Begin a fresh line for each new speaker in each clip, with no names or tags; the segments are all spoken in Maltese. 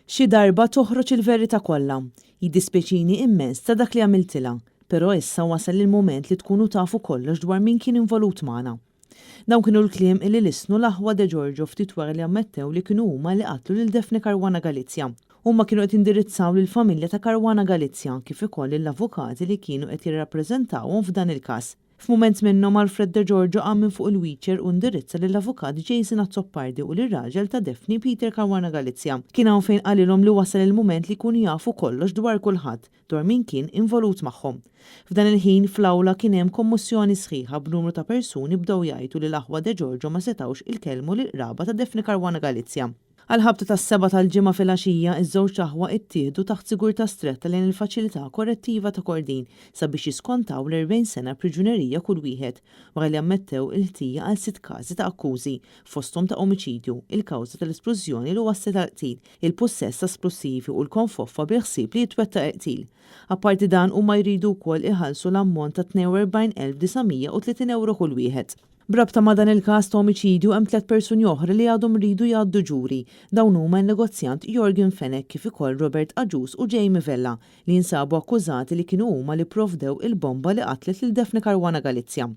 Xi darba toħroġ il-verità kollha. Jiddispjaċini immens ta' dak li għamiltilha, però issa wasal il-mument li tkunu tafu kollox dwar min kien involut magħna. Dawn kienu l-kliem illi lissnu l-aħwa De Giorgio ftit wara li ammettew li kienu huma li qatlu lil Daphne Caruana Galizia. Huma kienu qed jindirizzaw lill-familja ta' Caruana Galizia kif ukoll lill-avukati li kienu qed jirrappreżentawhom f'dan il-każ. F'mument minnhom Alfred De Giorgio qam minn fuq il-wheelchair u indirizza lill-avukat Jason Azzopardi u lir-raġel ta' Daphne Peter Caruana Galizia. Kien hawn fejn qalilhom li wasal il-mument li jkunu jafu kollox dwar kulħadd, dwar min kien involut magħhom. F'dan il-ħin, fl-awla kien hemm kommossjoni sħiħa b'numru ta' persuni bdew jgħajtu li l-aħwa De Giorgio ma setgħux ilkellmu lill-qraba ta' Daphne Caruana Galizia. Għall-ħabta tas-sebgħa tal-Ġimgħa filgħaxija, iż-żewġt aħwa ittieħdu taħt sigurtà stretta lejn il-Faċilità Korrettiva ta' Kordin sabiex jiskontaw l-40 sena priġunerija kull wieħed, wara li ammettew il-ħtija għal sitt każi ta' akkużi, fosthom ta' omiċidju, il-kawża tal-isplużjoni li wasslet għall-qtil, il-pussess ta' splussivi u l-konfoffa bil-ħsieb li jitwettaq il-qtil. Apparti dan, huma jridu wkoll iħallsu l-ammont ta' 42,930 ewro kull wieħed. B'rabta ma' dan il-każ ta' omiċidju hemm tlett persuni oħra li għadhom iridu jgħaddu ġuri. Dawn huma n-negozjant Yorgen Fenech kif ukoll Robert Agius u Jamie Vella li jinsabu akkużati li kienu huma li pprovdew il-bomba li qatlet lil Daphne Caruana Galizia.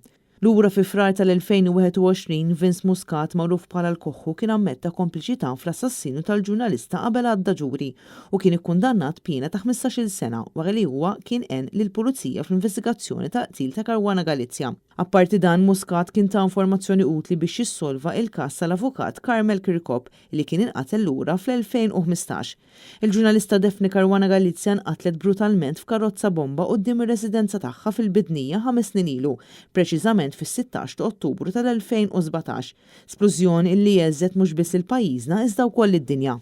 Lura fi Frar tal-2021, Vince Muscat magħruf bħala l-Koħħu kien ammetta kompliċità fl-assassinju tal-ġurnalista qabel għadda ġuri u kien ikkundannat piena ta' 15-il sena wara li huwa kien għen lill-Pulizija fl-investigazzjoni tal-qtil ta' Caruana Galizia. Apparti dan, Muscat kien ta informazzjoni utli biex jissolva il-każ tal-avukat Carmel Chircop li kien inqatel lura fl-2015. Il-ġurnalista Daphne Caruana Galizia nqatlet brutalment f'karozza bomba quddiem ir-residenza tagħha fil-Bidnija ħames snin ilu, preċiżament fis-16 ta' Ottubru tal-2017. Splużjoni illi heżżet mhux biss lil pajjiżna iżda wkoll lid-dinja.